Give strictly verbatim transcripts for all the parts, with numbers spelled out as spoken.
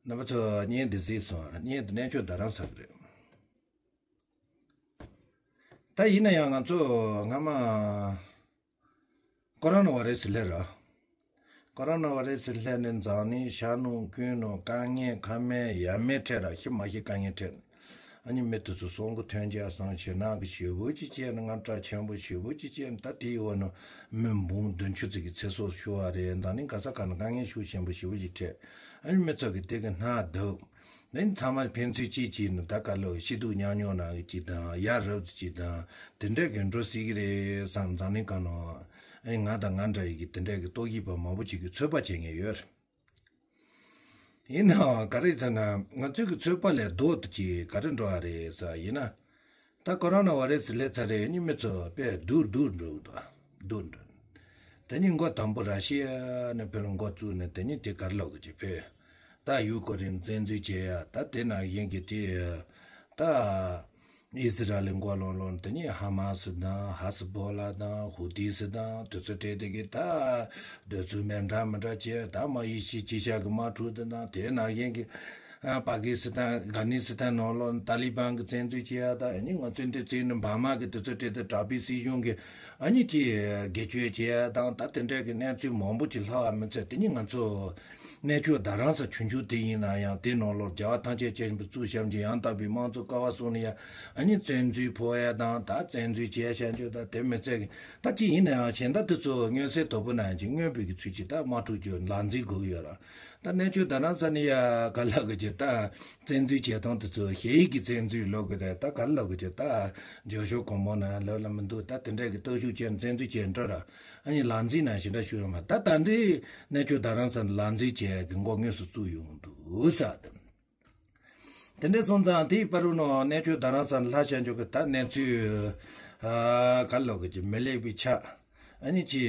རྣམ་པ་ཚོ་བརྙན་འདི་གཟིགས་སོང་། བརྙན་འདི་གནས་མཆོག་རྡ་རམ་ས་གི་རེད། ད་ཡིན་ན་ཡང་ང་ཚོ་སྔ་མ་ཀོ་རོ་ན་བྷ་རེ་སི་སླེབས་ར། ཀོ་རོ་ན་བྷ་རེ་སི་སླེབས་ནས་འཛམ་གླིང་ཤར་ནུབ་ཀུན་ནས་དཀའ་ངལ་ཁ་མེད་ཡ་མེད་འཕྲད་ར། ཤི་མ་ཤི་དཀའ་ངལ་འཕྲད། ཨ་ནི་མི་དེ་ཚོ་སྲོག་གི་ཐོན་སྐྱེད་སང་ཞེད་སྣང་གི་ཞེ་པོ་ཅིག་སྐྱེས་ནས། དངངས་སྐྲག་ཆེན་པོ་ཞེ་པོ་ཅིག་སྐྱེས་ནས། ད་དེའི་འོག་ནས་མི་འབུམ་བདུན་ཅུ་ཙམ་གྱི་ཚེ་སྲོག་ཤོར་བ་རེད། འཛམ་གླིང་ག་ས་ག་ནས་དཀའ་ངལ་ཤུགས་ཆེན་པོ་ཞེ་པོ་ཅིག་འཕྲད། ཨ་ནི་མི་ཚོ་གི་དེ་གི་སྣང་སྡུག་ནི་ཚང་མ་ཕན་ཚུན་གཅིག་གཅིག་ནི་ད་ག་ལོ་ཤི་སྡུག་མཉམ་མྱོང་ནང་གི་གཅིག་དང་། ཡ་རབས་གཅིག་དང་། དེ་འདྲ་གི་འགྲོ་སྲིད་ཀྱི་རེད་བསམ། འཛམ་གླིང་སྒང་ནང་ཨ་ནི་ང་དང་ང་འདྲ་ཡི་གི་དེ་འདྲ་གི་རྟོག་ཞིབ་པ་མང་པོ་ཅིག་གིས་ཚོད་དཔག་བྱེད་མཁན་ཡོད་རེད། ཡིན་ནའང་ག་རེ་ཟེར་ན། ང་ཚོའི་གི་ཚོད་དཔག་ལས་ལྡོག་ཏུ་ཅིག་ག་རེ་འགྲོ་བ་རེད་ཟེར་ཡིན་ན། ད་ཀོ་རོ་ན་བྷ་རེ་སི་སླེབས་ཚར་རེད། ཨ་ནི་མི་ཚོ་དཔེ་སྡུག་སྡུག་འགྲོ་གི་འདུག་སྡུག་འགྲོ། དེ་ནི་འགོ་དང་པོ་ར་ཤི་ཡ་ནས་ཕེ་ལ་འགོ་བཙུགས་ནས། དེ་ནི་དེ་གར་ལོག་གི་ཅིག་ཕེ། ད་ཡུ་ཀེ་རེན་བཙན་འཛུལ་བྱས་ཡ། ད་དེ་ནང་བཞིན་གྱི་དེ་ད་ཨི་སི་ར་ལི་འགོ་ལོག་ལོག་དེ་ནི་ཧ་མ་སི་དང་། ཧ་སི་བྷོ་ལ་དང་། ཧུ་ཏི་སི་དང་། དེ་ཚོ་སྤྲད་དེ་གི་ད་འདོད་ཚུལ་མེད་འདྲ་མི་འདྲ་བྱས། ད་མ་ཡི་ཤི་ཅི་ཤ་གི་དམག་འཁྲུག་དེ་དང་། དེ་ནང་བཞིན་གྱི་ཨ་པ་ཀི་སི་ཐན། ཨབ་གྷ་ནི་སི་ཐན་ནང་ལོགས་ཏཱ་ལི་བན་གྱི་བཙན་འཛུལ་བྱས་ཡ། ད་ཨ་ནི་ང་ཚོའི་འདི་བཙན་ནི་འབར་མ་གི་དེ་ཚོ་སྤྲད་དེ། དྲག་པོའི་སྲིད་གཞུང་གི་ཨ་ནི་ཅི་སྒེར་གཅོད་བྱས་ཡ་དང་། ད་དེ་འདྲ་གི་གནས་ཚུལ་མང་པོ་ཅིག་ལྷག་པ་མི་ཚད། དེ་ནི་ང་ཚོ་གནས་མཆོག་རྡ་རམ་ས་ཆུང་ཆུང་དེ་ཡིན་ན་ཡང་། དེ་ནང་ལོགས་རྒྱལ་བ་ཐམས་ཅད་མཁྱེན་པའི་གཙུག་བྱམས་ཀྱི་ཡང་དག་པའི་དམངས་གཙོ་ཀ་བ་གསུང་ནས་ཡ། ཨ་ནི་བཙན་འཛུལ་ཕོག་ཡ་དང་། ད་བཙན་འཛུལ་བྱས་བྱ་རྒྱུ་ད་དེ་མི་ཚད་གི། ད་ཅི་ཡིན་ན་ཡང་གཞན་དག་དེ་ཚོ་མངོན་གསལ་དོད་པོ་ནང་བཞིན་མངོན་པའི་གི་ཚུལ་གྱིས་ད་དམག་འཁྲུག་རྒྱུ་ལག་འཛིན་དགོས་ཀྱི་ཡོད་ར། ད་གནས་མཆོག་རྡ་རམ་ས་ནས་ཡ་ག་ལབ་གི་ཅིག། ད་བཙན་འཛུལ་བྱེད་སྟངས་དེ་ཚོ་ཞི་བའི་གི་བཙན་འཛུལ་ལབ་གི་རེད། ད་ག་ལབ་གི་ཅིག། ད་རྒྱབ་ཤོག་གང་མང་ན་ལབ་ལ་མི་འདུག། ད་དེ་འདྲ་གི་སྟོབས་ཤུགས་ཅན་བཙན་འཛུལ་བྱས་འགྲོ་ར། ཨ་ནི་ལག་འཛིན་ནང་ཞེ་དྲག་ཞུ་ཡོང་མ། ད་ད་འདི་གནས་མཆོག་རྡ་རམ་ས་ནས་ལག་འཛིན་བྱས་གི་འགོ་དངོས་སུ་བཙུགས་ཡོང་འདུག་ས་དེ། དེ་འདྲ་སོང་ཙང་དེའི་བར་དུ་ནང་གནས་མཆོག་རྡ་རམ་ས་ལ་ལྷག་བྱ་འཇོག་གི་ད་གནས་ཚུལ་ཨ་ག་ལབ་གི་ཅིག། མི་ལེགས་པའི་ཆ། ཨ་ནི་ཅི་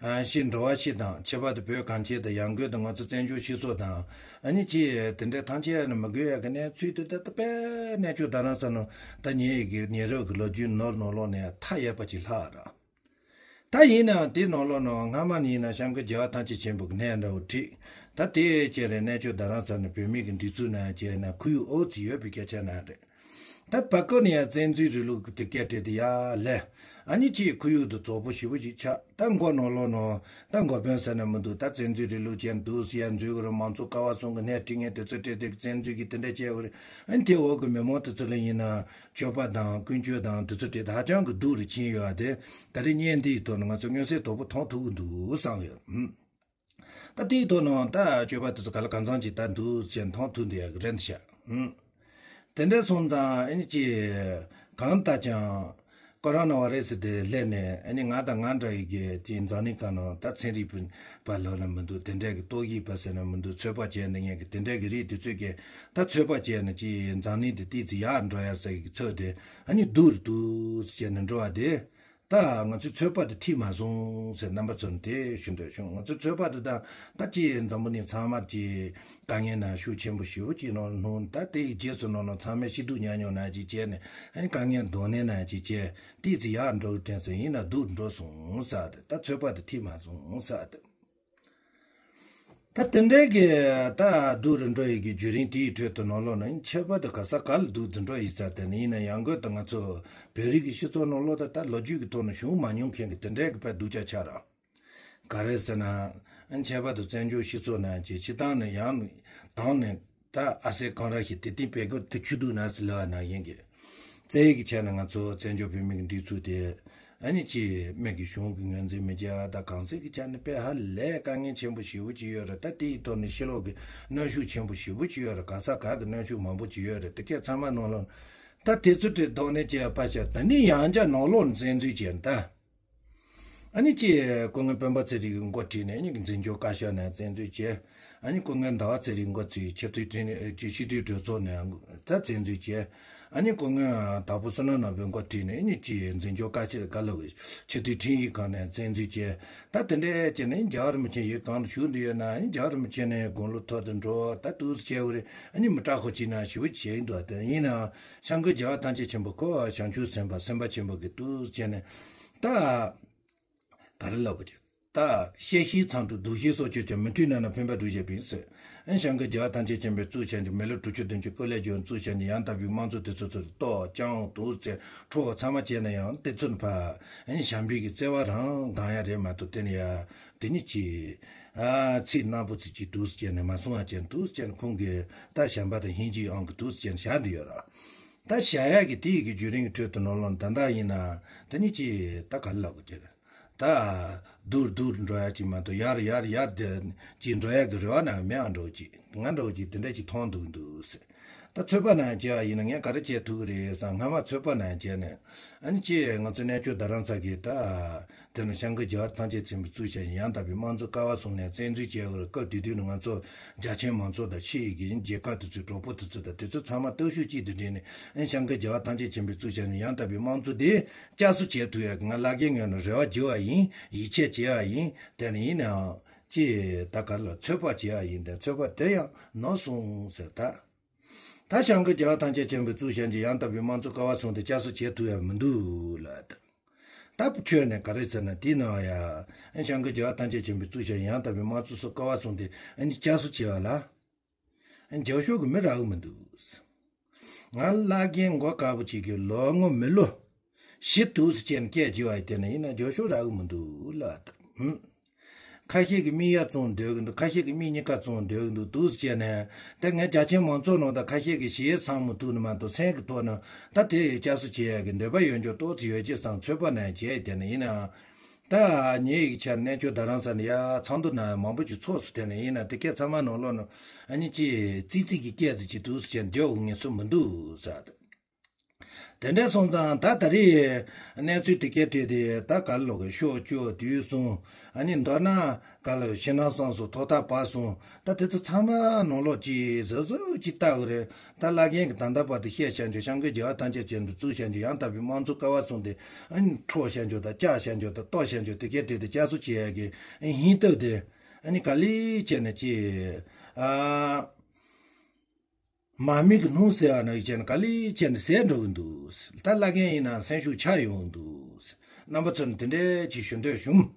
ཨ་ཕྱི་འགྲོ་བ་ཕྱི་དང་། ཁྱད་པར་དུ་བོད་གངས་ཅན་དང་། ཡང་སྒོས་དུ་ང་ཚོ་བཙན་བྱོལ་སྤྱི་ཚོགས་དང་། ཨ་ནི་ཅི་དེ་འདྲ་ཐམས་ཅད་ནི་མི་དགོས་ཡ་གི་གནས་ཚུལ་དེ་ད་ད་དཔེ་གནས་མཆོག་རྡ་རམ་ས་ནང་ད་ཉེ་ཡི་གི་ཉེ་རབས་ཀྱི་ལོ་རྒྱུས་ནོར་ནོར་ལོག་ནས་མཐའ་ཡས་པ་ཅིག་ལྷག་ར། ད་ཡིན་ནའང་དེ་ནང་ལོགས་ནང་སྔ་མ་ནས་ཡིན་ན་གཤམ་གྱི་རྒྱལ་བ་ཐམས་ཅད་མཁྱེན་པའི་གནས་འདྲ་བོ་བྲིས། ད་དེ་བྱས་རེད། གནས་མཆོག་རྡ་རམ་ས་ནས་བོད་མི་གི་སྒྲིག་འཛུགས་ནང་བྱས་ན་ཁོར་ཡུག་ཨོ་ཙི་ཡོད་པའི་སྐད་ཆ་ནང་རེད། ད་བར་སྐོར་ནས་ཡང་བཙན་འཛུལ་རིང་ལུགས་ཀྱི་དེ་སྐད་བྲིས་དེ་ཡར་ལས། ཨ་ནི་ཅིག་ཁོར་ཡུག་དེ་བཙོག་པོ་ཞེ་པོ་ཞིག་ཆགས། ད་མགོ་ནང་ལོགས་ནང་ད་མགོ་དཔོན་ཟེར་ན་མི་འདུག། ད་བཙན་འཛུལ་རིང་ལུགས་ཅན་འདུག་ཟེར་ཡ་འཛུལ་གི་རེད། མང་གཙོ་ཀ་བ་གསུམ་གྱི་སྣེ་ཁྲིད་མཁན་དེ་ཚོ་སྤྲད་དེ་བཙན་འཛུལ་གྱི་དེ་འདྲ་བྱས་ཡོད་རེད། ཨ་ནི་དེ་འོག་གི་མི་མང་དེ་ཚོ་ལ་ཡིན་ན། སྤྱོད་པ་དང་ཀུན་སྤྱོད་དང་དེ་ཚོ་དེ་ཧ་ཅང་གི་སྡུག་རུ་ཕྱིན་ཡོད་པ་དེ། ད་རེས་བརྙན་འདིའི་ཐོག་ནས་ང་ཚོ་མངོན་གསལ་དོད་པོ་མཐོང་ཐུབ་ཀྱི་འདུག་བསམ་ཡོད། ཨུམ། ད་དེའི་ཐོག་ནས་ད་སྤྱོད་པ་དེ་ཚོ་ག་ལ་གང་འཚམ་ཅིག་ད་འདུག་ཅེས་མཐོང་ཐུབ་འདི་ཡག་གི་རེད་ཤག། ཨུམ། དེ་འདྲ་སོང་ཙང་ཨ་ནི་ཅི་གང་ལྟར་ཀྱང་ཀོ་རོ་ན་བྷ་རེ་སི་དེ་སླེབས་ནས། ཨ་ནི་ང་དང་ང་འདྲ་ཡི་གི་དེ་འཛམ་གླིང་སྒང་ནང་ད་ཚན་རིག་པ་ལབ་ན་མི་འདུག། དེ་འདྲ་གི་རྟོག་ཞིབ་པ་ཟེར་ན་མི་འདུག། ཚོད་དཔག་བྱས་ནས་ངས་གི་དེ་འདྲ་གི་རིགས་དེ་ཚོས་ཀྱི་ད་ཚོད་དཔག་བྱས་ནས་ཅི་འཛམ་གླིང་དེ་ཏོག་ཙམ་ཡར་འགྲོ་ཡ་ཟེར་གི་ཚོད་དེ་ཨ་ནི་སྡུག་རུ་འདུག་ཟེར་ནས་འགྲོ་བ་དེ། ད་ང་ཚོའི་ཚོད་དཔག་དེ་འཐུས་མ་སོང་ཟེར་རྣམ་པ་ཚོར་དེ་ཞུ་འདོད་བྱུང་། ང་ཚོའི་ཚོད་དཔག་དེ་དང་ད་ཅི་འཛམ་བུ་གླིང་ཚང་མ་ཅི་དཀའ་ངལ་ནང་ཤུགས་ཆེན་པོ་ཞེ་པོ་ཅིག་ནང་ལྷུང་། ད་དེའི་རྗེས་སུ་ནང་ལ་ཚང་མས་ཤི་སྡུག་མྱོང་མྱོང་ནང་ཅིག་བྱས་ནས། ཨ་ནི་དཀའ་ངལ་གདོང་ནས་ནང་ཅིག་བྱས། ཏོག་ཙམ་ཡར་འགྲོ་གི་དྲན་སོང་། ཡིན་ན་སྡུག་འགྲོ་སོང་ཟེར་ཏེ། ད་ཚོད་དཔག་དེ་འཐུས་མ་སོང་ཟེར་ཏེ། ད་དེ་འདྲའི་གི་ད་སྡུག་རུ་འགྲོ་ཡི་གི་བརྒྱུད་རིམ་དེའི་ཁྲོད་དུ་ནང་ལོགས་ན་ཁྱད་པར་དུ་ག་ས་ག་ལ་སྡུག་ཏུ་འགྲོ་ཡི་ཟེར་ཏེ་ནི། ཡིན་ན་ཡང་སྒོས་དུ་ང་ཚོ་བོད་རིགས་ཀྱི་སྤྱི་ཚོགས་ནང་ལོགས་ད་ད་ལོ་རྒྱུས་ཀྱི་ཐོག་ནས་བྱུང་མ་མྱོང་མཁན་གྱི་དེ་འདྲའི་གི་དཔེ་སྡུག་ཅག་ཆགས་ར། ག་རེ་ཟེར་ན། ཨ་ཁྱད་པར་དུ་བཙན་བྱོལ་སྤྱི་ཚོགས་ནང་གི་སྤྱི་བཏང་ནས་ཡང་དང་ནས་ད་ཨ་སེ་གང་ར་ཞིག་དེ་དེ་བེད་སྐོར་དུ་ཆུ་དུག་ན་ཟི་ལ་བ་ན་ཡིན་གི། རྩ་བའི་གི་ཆ་ནས་ང་ཚོ་བཙན་བྱོལ་བོད་མི་གི་སྒྲིག་འཛུགས་དེ་ཨ་ནི་ཅི་མི་གི་གཞུང་གི་ངོས་འཛིན་མི་བྱ་བ་དང་། གང་ཟག་གི་ཆ་ནས་དཔེ་ཧ་ལས་དཀའ་ངལ་ཆེན་པོ་ཞེ་པོ་ཅིག་ཡོད་རེད། ད་དེའི་ཐོག་ནས་ཕྱི་ལོགས་ཀྱི་གནོན་ཤུགས་ཆེན་པོ་ཞེ་པོ་ཅིག་ཡོད་རེད། ག་ས་ག་གི་གནོན་ཤུགས་མང་པོ་ཅིག་ཡོད་རེད། དེ་གས་ཚང་མ་ནང་ལོགས་ད་དེ་ཚོ་དེ་ཐོག་ནས་བྱས་པ་ཤ་ད་ནི་ཡང་བསྐྱར་ནང་ལོགས་ནས་བཙན་འཛུལ་བྱས་ད། ཨ་ནི་ཅི་སྐུ་ངོ་སྤེན་པ་ཚེ་རིང་གི་འགོ་ཁྲིད་ནས་ཨ་ནི་འཛིན་སྐྱོང་བཀའ་ཤག་ནས་བཙན་འཛུལ་བྱས། ཨ་ནི་སྐུ་ངོ་ཟླ་བ་ཚེ་རིང་འགོ་ཚུགས་ཆེས་མཐོའི་ཁྲིམས་ཨེ་ཅི་སྤྱི་འཐུས་གྲོས་ཚོགས་ནས་ད་བཙན་འཛུལ་བྱས། ཨ་ནི་སྐུ་ངོ་དྭགས་པོ་བསོད་ནམས་ནོར་བུའི་འགོ་ཁྲིད་ནས་ཨ་ནི་ཅི་འཛིན་སྐྱོང་བཀའ་ཤག་ག་ལ་ཆེས་མཐོའི་ཁྲིམས་ཡིག་ཁང་ནས་བཙན་འཛུལ་བྱས། ད་དེ་འདྲའི་བྱས་ནས་རྒྱལ་བ་རིན་པོ་ཆེ་ཡུལ་གང་ལ་བཞུགས་འདི་ཡོད་ན་ཨ་ནི་རྒྱལ་བ་རིན་པོ་ཆེ་ནས་དགུང་ལོ་མཐོ་དུ་འགྲོ་ད་ཏུས་བྱས་འོ་རེད། ཨ་ནི་མི་དྲག་ཁོ་ཅིག་ན་ཞི་བ་བྱས་ཡིན་འདུག་དེ་ཡིན་ན་སྐྱབས་མགོན་རྒྱལ་བ་ཐམས་ཅད་མཁྱེན་པ་ཁོ་བྱང་ཆུབ་སེམས་དཔའ་སེམས་དཔའ་ཆེན་པོ་གི་ཏུས་བྱས་ནས་ད། ག་རེ་ལབ་དགོས་ཀྱི། ད་བཤད་ཤེས་ཚངས་དྲུག་འདུག་ཤེས་སོགས་ཆོས་ཀྱང་མི་མཐུན་ན་ན་ཕན་པ་སྒྲུབ་བྱེད་པའི་ཟེར། ཨན་སྐྱབས་མགོན་རྒྱལ་བ་ཐམས་ཅད་མཁྱེན་པའི་གཙུག་བྱང་ཆུབ་མི་ལུས་དྲུག་ཅུ་བདུན་ཅུ་སྐུ་ལས་བྱོན་གཙུག་བྱང་ཆུབ་ཡང་དག་པའི་དམངས་གཙོ་དེ་ཚོ་ཚོར་ཏོག་ཅང་འདུག་ཟེར་ཁྲོ་བོ་ཚང་མ་བྱས་ན་ཡང་དེ་ཚོ་ཕ། ཨན་བྱམས་པའི་གི་བརྩེ་བ་རང་གང་ཡང་རེད་མ་གཏོགས་དེ་ནི་ཡ། དེ་ནི་ཅི། ཨ་ཚིག་སྣ་པོ་ཚིག་ཅིག་འདུག་ཟེར་ནས་མ་གསུང་བ་ཅན་འདུག་ཟེར་ནས་ཁོང་གིས་ད་བྱམས་པ་དང་སྙིང་རྗེའི་དབང་གིས་འདུག་ཟེར་ནས་བཞག་འདི་ཡོད་ར། ད་བྱ་ཡག་གི་དེ་ཡི་གི་བརྒྱུད་རིམ་གྱི་ཁྲོད་དུ་ནོར་ལོང་ད་ལྟ་ཡིན་ན་ད་ནི་ཅི་ད་ག་རེ་ལབ་དགོས་ཀྱི་རེད། ད་སྡུག་སྡུག་འགྲོ་ཡག་ཅིག་མ་གཏོགས་ཡར་ཡར་ཡར་དེ་ཅིག་འགྲོ་ཡག་གི་རེ་བ་ན་མེད་ཨ་འགྲོ་ཅིག་ང་འགྲོ་ཅིག་དེ་འདྲ་ཅིག་མཐོང་འདུག་འདུག་ཟེར། ད་ཚོད་དཔག་ནང་བྱས་པ་ཡིན་ན་ངས་ག་རེ་བྱེད་ཐུབ་ཀྱི་རེད་བསམ་སྔ་མ་ཚོད་དཔག་ནང་བྱས་ནས་ཨ་ནི་ཅི་ང་ཚོ་གནས་མཆོག་རྡ་རམ་ས་གི་ད། དེ་ནི་སྐྱབས་མགོན་རྒྱལ་བ་ཐམས་ཅད་མཁྱེན་པའི་གཙུག་བྱང་ཆུབ་ཡང་དག་པའི་དམངས་གཙོ་ཀ་བ་གསུམ་ནས་བཙན་འཛུལ་བྱས་པར་སྐབས་དེ་དུས་ནི་ང་ཚོ་རྒྱ་ཆེན་མང་ཚོགས་དང་ཕྱི་ཡི་དགེ་རྒན་རྒྱལ་ཁབ་དེ་ཚོའི་གྲོགས་པོ་དེ་ཚོ་དང་དེ་ཚོ་ཚང་མ་སྟོབས་ཤུགས་གཅིག་ཏུ་སྒྲིལ་ནས་ཨེ་སྐྱབས་མགོན་རྒྱལ་བ་ཐམས་ཅད་མཁྱེན་པའི་གཙུག་བྱང་ཆུབ་ཡང་དག་པའི་དམངས་གཙོ་དེ་བསྐྱར་གསོ་བྱེད་ཐུབ་ཡག་གི་ང་བླ་རྒན་ངོས་ནས་རེ་བ་བྱེད་པ་ཡིན། ཡིད་ཆེས་བྱེད་པ་ཡིན། དེ་ནི་ཡིན་ནའང་ཅི་ད་ག་ལ་ཚོད་དཔག་བྱེད་པ་ཡིན་ཏེ་ཚོད་དཔག་དེ་ཡང་ནོར་སོང་ཟེར་ད། ད་སྐྱབས་མགོན་རྒྱལ་བ་ཐམས་ཅད་མཁྱེན་པའི་གཙུག་བྱང་ཆུབ་ཡང་དག་པའི་དམངས་གཙོ་ཀ་བ་གསུམ་དེ་བསྐྱར་གསོ་བྱེད་ཐུབ་ཡག་མི་འདུག་ལ། ད་ཁྱོད་ནས་ག་རེ་ཟེར་ན་དེའི་ནང་ཡ། སྐྱབས་མགོན་རྒྱལ་བ་ཐམས་ཅད་མཁྱེན་པའི་གཙུག་བྱང་ཡང་དག་པའི་དམངས་གཙོ་སོགས་ཀ་བ་གསུམ་དེ་ཨ་ནི་བསྐྱར་གསོ་བྱེད་པ་ལ། རྒྱབ་ཤོག་གི་མི་རག་གི་མི་འདུག་ང་བླ་རྒན་མགོ་དཀར་པོ་ཅིག་གིས་ལོ་ངོ་མི་ལོ་བཞི་དུས་སུ་བྱས་ནས་སྐད་བརྗེ་བ་ཡི་དེ་ནས་ཡིན་ན་རྒྱབ་ཤོག་རག་གི་མི་འདུག་ལ། ཁ་ཤས་ཀྱིས་མིག་ཡར་བཙུམ་སྡོད་ཀྱི་འདུག་ཁ་ཤས་ཀྱིས་མིག་གཉིས་ཀ་བཙུམ་སྡོད་ཀྱི་འདུག་འདུག་སེ་བྱས་ནས་དེ་ངས་རྒྱ་ཆེན་མང་ཚོགས་ནང་དང་ཁ་ཤས་ཀྱིས་ཞེ་ཚང་མ་ཐུག་ནས་མ་གཏོགས་སེམས་ཀྱི་ཐོག་ན་ད་དེ་བསྐྱར་གསོ་བྱེད་ཡག་གི་འདོད་པ་ཡོད་འཇོག་ཏོག་ཙམ་ཡོད་ཅེས་བསམ་ཚོད་པ་ནས་བྱས་དེ་ནས་ཡིན་ནའང་། ད་ངེད་ཀྱི་ཆ་གནས་མཆོག་རྡ་རམ་ས་ནས་ཡར་ཚོགས་འདུ་ནང་མང་པོ་ཞིག་ཚོགས་སུ་དེ་ནས་ཡིན་ན་དེ་སྐད་ཚང་མ་ནང་ལོགས་ནས་ཨ་ནི་ཅི་ཙིག་ཙིག་གི་སྐད་ཟིག་ཅིག་འདུག་སེ་བྱས་འཇོག་ངེས་སུ་མི་འདུག་ཟེར། དེ་འདྲ་སོང་ཙང་ད་ད་རེས་གནས་ཚུལ་དེ་གའི་གྲས་དེ་ད་ག་ལོག་གི་ཤོག་བཅུ་དུས་གསུམ་ཨ་ནི་མདོར་ན་ག་ལོག་ཕྱི་ནང་གསང་གསུམ་ཐོག་མཐའ་བར་གསུམ་ད་དེ་ཚོ་ཚང་མ་ནང་ལོག་ཅིག་གཟབ་གཟབ་ཅིག་ལྟ་གི་རེད། ད་བླ་རྒན་གྱི་ད་ལྟ་བར་དུ་བཤད་བྱ་འཇོག་སྐྱབས་མགོན་རྒྱལ་བ་ཐམས་ཅད་མཁྱེན་པའི་གཙུག་བྱ་འཇོག་ཡང་དག་པའི་དམངས་གཙོ་ཀ་བ་གསུམ་དེ་ཨ་ནི་འཕྲོག་བྱ་འཇོག་དང་བཅག་བྱ་འཇོག་དང་གཏོར་བྱ་འཇོག་དེ་གའི་གྲས་དེ་བསྐྱར་གསོ་བྱེད་ཡ་གི་ཨ་ནི་སྙིང་སྟོབས་དེ་ཨ་ནི་ག་ལེ་བྱས་ནས་ཅིག་ཨ། མ་མི་གི་སྣུམ་ཟེར་བ་ནང་བཞིན་ག་ལེ་བྱས་ནས་ཟད་འགྲོ་གི་འདུག་ད་བླ་རྒན་ཡིན་ན་སེམས་ཤུགས་ཆག་ཡོང་འདུག་རྣམ་པ་ཚོ་ནི་དེ་འདྲའི་ཅིག་ཞུ་འདོད་བྱུང་།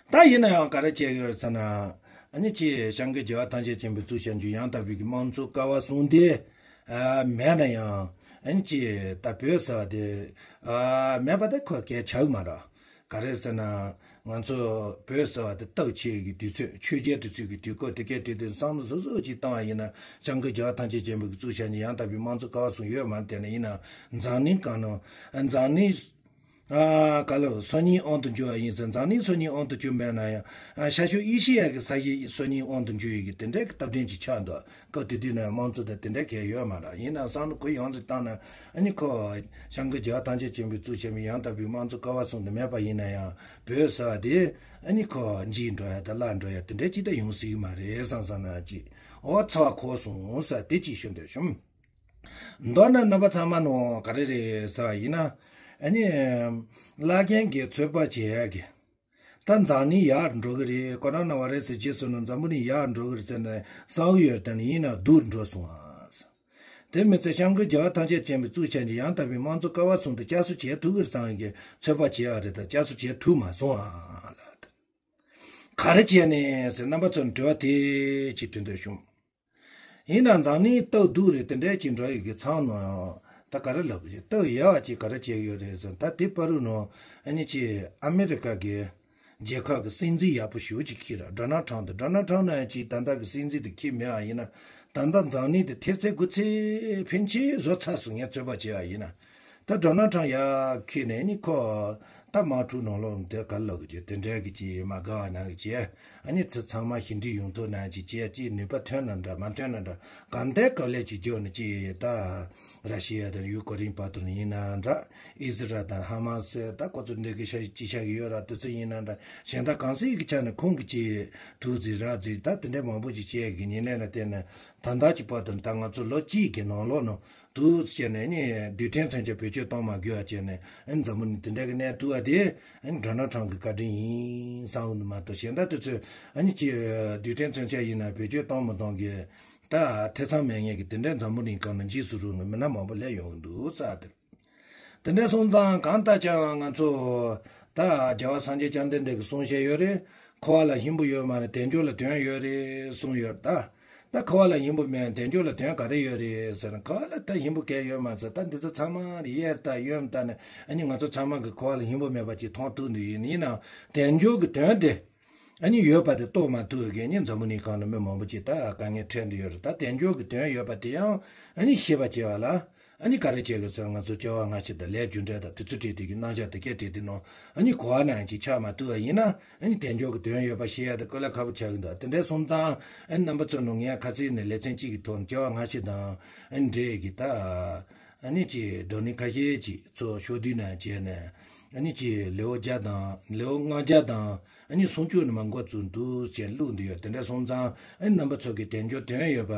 ད་ཡིན་ན་ཡང་ག་རེ་བྱས་ཡོད་ཟེར་ན། ཨ་ནི་ཅི་སྐྱབས་མགོན་རྒྱལ་བ་ཐམས་ཅད་མཁྱེན་པའི་གཙུག་བྱང་ཆུབ་ཡང་དག་པའི་གི་དམངས་གཙོ་ཀ་བ་གསུམ་དེ་ཨ་མེད་ན་ཡང་ཨ་ནི་ཅི་ད་བོད་ཟེར་བ་དེ་ཨ་མེད་པ་དེ་ཁོ་གལ་ཆགས་ཀྱི་མ་རེད། ག་རེ་ཟེར་ན། ང་ཚོ་བོད་ཟེར་བ་དེ་སྟོབས་ཆེ་གི་དུས་ཚོད་ཆོས་རྒྱལ་དུས་ཚོད་ཀྱི་དུས་སྐབས་དེ་གའི་དུས་དེ་བསམ་བློ་གཟབ་གཟབ་ཅིག་བཏང་བ་ཡིན་ན་སྐྱབས་མགོན་རྒྱལ་བ་ཐམས་ཅད་མཁྱེན་པའི་གཙུག་བྱང་ཆུབ་ཡང་དག་པའི་དམངས་གཙོ་ཀ་བ་གསུམ་ཡོད་མ་རེད། དེ་ནས་ཡིན་ན་འཛམ་གླིང་གང་ན་འཛམ་གླིང་ཨ་ག་ལ་སང་ཉིན་དབང་དུ་འགྱུར་བ་ཡིན་ཟེར། འཛམ་གླིང་སང་ཉིན་དབང་དུ་འགྱུར་མེད་ན་ཡང་ཨ་ཤར་ཕྱོགས་ཨེ་ཤི་ཡ་གི་ས་གཞི་སང་ཉིན་དབང་དུ་འགྱུར་ཡི་གི་དེ་འདྲའི་གི་སྟབས་བདེ་ཅིག་ཆགས་འདུག་སྐབས་དེ་དུས་ན་དམངས་གཙོ་དང་དེ་འདྲ་གང་ཡོད་མ་རེད། ཡིན་ན་བསམ་བློ་གུ་ཡངས་ཙམ་བཏང་ན་ཨ་ནི་ཁོ་སྐྱབས་མགོན་རྒྱལ་བ་ཐམས་ཅད་མཁྱེན་པའི་གཙུག་བྱང་ཆུབ་ཡང་དག་པའི་དམངས་གཙོ་ཀ་བ་གསུམ་དུ་མེད་པ་ཡིན་ན་ཡང་བོད་ཟེར་བ་དེ་ཨ་ནི་ཁོ་འཇིག་འགྲོ་ཡ་དང་བརླག་འགྲོ་ཡ་དེ་འདྲ་ཅིག་ད་ཡོང་སྲིད་ཀྱི་མ་རེད་བསམ་བསམ་ན་ཅིག་འོ་ཚ་བ་ཁོ་སོང་ཟེར་དེ་ཅིག་ཞུ་འདོད་བྱུང་། མདོར་ན་རྣམ་པ་ཚང་མ་ནང་ག་རེ་རེད་ཟེར་བ་ཡིན་ན་ཨ་ནི་བླ་རྒན་གྱི་ཚོད་དཔག་བྱེད་ཡ་གི་ད་འཛམ་གླིང་ཡར་འགྲོ་གི་རེད། ཀོ་རོ་ན་བྷ་ར་སི་རྗེས་སུ་ནི་འཛམ་བུ་གླིང་ཡར་འགྲོ་གི་རེད་ཟེར་ནས་བསམ་གི་ཡོད་རེད། དེ་ནི་ཡིན་ན་སྡུག་འགྲོ་སོང་ཨ། དེ་མི་ཚད་སྐྱབས་མགོན་རྒྱལ་བ་ཐམས་ཅད་མཁྱེན་པའི་གཙུག་བྱང་ཆུབ་ཡང་དག་པའི་དམངས་གཙོ་ཀ་བ་གསུམ་དུ་བསྐྱར་གསོ་བྱེད་ཐུབ་ཀྱི་རེད་བསམ་གི་ཚོད་དཔག་བྱེད་ཡག་རེད། ད་བསྐྱར་གསོ་བྱེད་ཐུབ་མ་སོང་ཨ་ལ། ག་རེ་བྱས་ནས་ཟེར་རྣམ་པ་ཚོར་དྲི་བ་དེ་ཅིག་དྲི་འདོད་བྱུང་། ཡིན་ན་འཛམ་གླིང་སྟབས་སྡུག་རེད། དེ་འདྲའི་ཅིག་འགྲོ་ཡི་གི་མཚམས་ནང་ད་ག་རེ་ལབ་གི་ཅིག་སྟབས་ཡག་ཅིག་ག་རེ་བྱས་ཡོད་རེད་ཟེར། ད་དེ་བར་དུ་ནང་ཨ་ནི་ཅིག་ཨ་མི་རི་ཀ་གི་རྒྱལ་ཁབ་ཀྱི་སྲིད་འཛིན་ཡག་པོ་ཞེ་པོ་ཅིག་འཁྱེར་ར། ཌོ་ནལ་ཊམ་དང་ཌོ་ནལ་ཊམ་ནང་ཅིག་ད་ལྟ་གི་སྲིད་འཛིན་དེ་འཁྱེར་མེད་པ་ཡིན་ན་ད་ལྟ་འཛམ་གླིང་དེ་ཐེབས་ཚད་དགུ་ཚད་ཕན་ཆད་བཟོ་ཚར་སོང་། ངས་ཚོད་དཔག་བྱས་པ་ཡིན་ན་ད་ཌོ་ནལ་ཊམ་ཡར་འཁྱེར་ནས་ནི་ཁོ་ ད་དམག་འཁྲུག་ནང་ལོགས་དེ་ག་ལོག་གི་ཅིག་དེ་འདྲ་གི་ཅིག་མ་དགའ་བ་ནང་གི་ཅིག་ཨ་ནི་ཚི་ཚང་མ་ཞི་འགྲིག་ཡོང་ཐུབ་ན་ཅིག་ཅིག་ཅིག་ནུས་པ་ཐོན་ན་འདྲ་མ་ཐོན་ན་འདྲ་གང་ལྟར་ག་ལས་ཅིག་བརྗོད་ནི་ཅིག་ད་ར་ཤི་ཡ་དང་ཡུ་ཀེ་རེན་བར་དུ་ཡིན་ན་འདྲ། ཨི་སི་རལ་དང་ཧ་མ་སི་ད་ཁོ་ཚོ་འདི་གི་ཤ་ཅི་ཤ་གི་ཡོད་ར་དུ་ཚི་ཡིན་ན་འདྲ་གཞན་དག་གང་སྲིད་ཀྱི་ཆ་ནས་ཁོང་གི་ཅིག་ཐུག་ཟི་ར་ཟི་ད་དེ་འདྲ་མང་པོ་ཅིག་བྱས་གི་ཉིན་ལས་ལ་བརྟེན་ནས་ད་ལྟ་ཅིག་བར་དུ་ད་ང་ཚོ་ལོ་གཅིག་གི་ནང་ལོགས་ནང་དུ་བྱས་ནས་ནི་རྡུལ་ཕྲན་མཚོན་ཆ་བེད་སྤྱོད་གཏོང་མ་དགོས་པ་བྱས་ནས་ཨ་ནི་འཛམ་བུ་གླིང་དེ་འདྲ་གི་གནས་ཐུབ་པ་དེ་ཨ་ནི་ཌོ་ནལ་ཊམ་གི་བཀའ་དྲིན་ཡིན་བསམ་འོང་དུ་མ་གཏོགས་གཞན་དག་དེ་ཚོས་ཨ་ནི་ཅིག་རྡུལ་ཕྲན་མཚོན་ཆ་ཡིན་ན་བེད་སྤྱོད་གཏོང་མི་གཏོང་གི་ད་ཐེ་ཚོམ་མེད་ངེས་ཀྱི་དེ་འདྲའི་འཛམ་བུ་གླིང་སྒང་ལ་འཇིགས་སུ་རུང་བའི་མི་སྣ་མང་པོ་སླེབས་ཡོང་གི་འདུག་ས་དེར། དེ་འདྲ་སོང་ཙང་གང་ལྟར་ཀྱང་ང་ཚོ་ད་རྒྱལ་བ་སངས་རྒྱས་བཅོམ་ལྡན་འདས་ཀྱིས་གསུངས་བཤད་ཡོད་རེད། འཁོར་བ་ལ་ཞེན་པོ་ཡོད་མ་རེད་དལ་འབྱོར་ལ་དོན་ཡོད་རེད་གསུངས་ཡོད་ད། ད་འཁོར་བ་ལ་ཞེན་པོ་མེད་དལ་འབྱོར་ལ་དོན་ག་རེ་ཡོད་རེད་ཟེར་ན་འཁོར་བ་ལ་ད་ཞེན་པོ་གལ་ཡོད་མ་ཟེར་ད་འདི་ཚོ་ཚང་མ་གཡེར་ད་གཡོན་ད་ནས་ཨ་ནི་ང་ཚོ་ཚང་མ་གི་འཁོར་བ་ལ་ཞེན་པོ་མེད་པ་ཅིག་མཐོང་ཐུབ་འདུག་ཡིན་ཡིན་ནའང་དལ་འབྱོར་གྱི་དོན་དེ། ཨ་ནི་ཡོད་པ་དེ་རྟོགས་མ་ཐུབ་མཁན་ནི་འཛམ་བུ་གླིང་སྒང་ལ་མི་མང་པོ་ཅིག་ད་དཀའ་ངལ་འཕྲད་འདི་ཡོད་རེད་ད་དལ་འབྱོར་གྱི་དོན་ཡོད་པ་དེ་ཡང་ཨ་ནི་ཤེས་པ་བྱེད་པ་ལ་ཨ་ནི་ག་རེ་བྱེད་དགོས་ཟེར་ང་ཚོ་སྐྱེ་བ་སྔ་ཕྱི་དང་ལས་རྒྱུ་འབྲས་དང་དུས་ཚོད་བྲིས་དུས་ཀྱི་རྣམ་གཞག་དེ་སྐད་བྲིས་དུས་ནང་ཨ་ནི་གོ་བ་ནང་ཅིག་ཆགས་མ་ཐུབ་པ་ཡིན་ན་ཨ་ནི་དལ་འབྱོར་གྱི་དོན་ཡོད་པ་ཤེས་ཡ་དེ་དཀའ་ལས་ཁག་པོ་ཆགས་ཀྱི་འདུག་དེ་འདྲ་སོང་ཙང་ཨ་ནི་རྣམ་པ་ཚོ་ནང་ངས་ཁ་སང་ནས་ལེ་ཚན་གཅིག་གི་ཐོག་ནས་སྐྱེ་བ་སྔ་ཕྱི་དང་ཨ་ནི་འབྲེལ་གྱི་ད། ཨ་ནི་ཅིག་བགྲོ་གླེང་ཁ་ཤས་ཅིག་ཚོ་ཕྱོགས་བསྡུས་ནང་བྱས་ནས་ཨ་ནི་ཅིག་ལེའུ་བརྒྱ་དང་ལེའུ་ལྔ་བརྒྱ་དང་ཨ་ནི་སུམ་ཅུ་ནས་མར་འགོ་བཙུགས་འདུག་ཅེས་བླུགས་འདུག་ཡོད་དེ་འདྲ་སོང་ཙང་ཨ་ནི་རྣམ་པ་ཚོ་གི་དལ་འབྱོར་དོན་ཡོད་པ་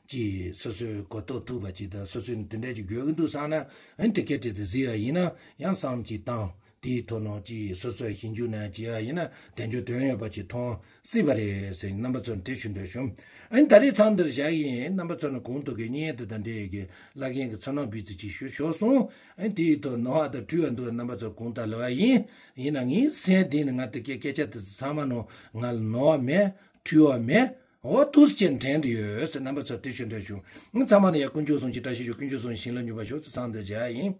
ཅིག་སོ་སོའི་གོ་རྟོགས་ཐུབ་པ་ཅིག་དང་སོ་སོས་དེ་འདྲ་ཅིག་དགོས་ཀྱི་འདུག་བསམ་ན་ཨ་ནི་དེ་སྐད་དེ་དེ་གཟིགས་པ་ཡིན་ན་ཡང་བསམ་ཅིག་བཏང་དེའི་ཐོག་ནང་ཅིག་སོ་སོས་ཞིབ་འཇུག་ནང་བྱས་པ་ཡིན་ན་དལ་འབྱོར་དོན་ཡོད་པ་ཅིག་མཐོང་སྲིད་པ་རེད་ཟེར་རྣམ་པ་ཚོར་དེ་ཞུ་འདོད་བྱུང་། ཨ་ནི་ད་རེས་མཚམས་འདིར་བཞག་གི་ཡིན། རྣམ་པ་ཚོ་ནི་གོང་དུ་གི་བརྙན་དེ་དང་འབྲེལ་གྱི་བླ་རྒན་གྱི་ཚོར་སྣང་འབུལ་ཚིག་ཅིག་ཞུ་ཞོར་སོང་། ཨ་ནི་དེའི་ཐོག་ནོར་བ་དང་འཁྲུལ་བ་འདུག་རྣམ་པ་ཚོ་གོང་ལྟར་ལབ་པ་ཡིན། ཡིན་ན་ངའི་སེམས་གཏིང་ནས་ང་དེ་སྐད་སྐད་ཆ་དེ་ཚོ་ཚང་མ་ནང་ང་ལ་ནོར་བ་མེད། འཁྲུལ་བ་མེད། འོ་ཐུགས་རྗེ་ཆེ་དྲན་དུ་ཡོད་ཟེར་རྣམ་པ་ཚོར་དེ་ཞུ་འདོད་བྱུང་། ཨ་ནི་ཚང་མ་ནི་ཡང་དཀོན་མཆོག་གསུམ་གྱི་བཀྲ་ཤིས་ཤོག་དཀོན་མཆོག་གསུམ་གྱི་བྱིན་རླབས་འཇུག་པར་ཤོག་ཟེར་མཚམས་འདིར་བཞག་ཡིན།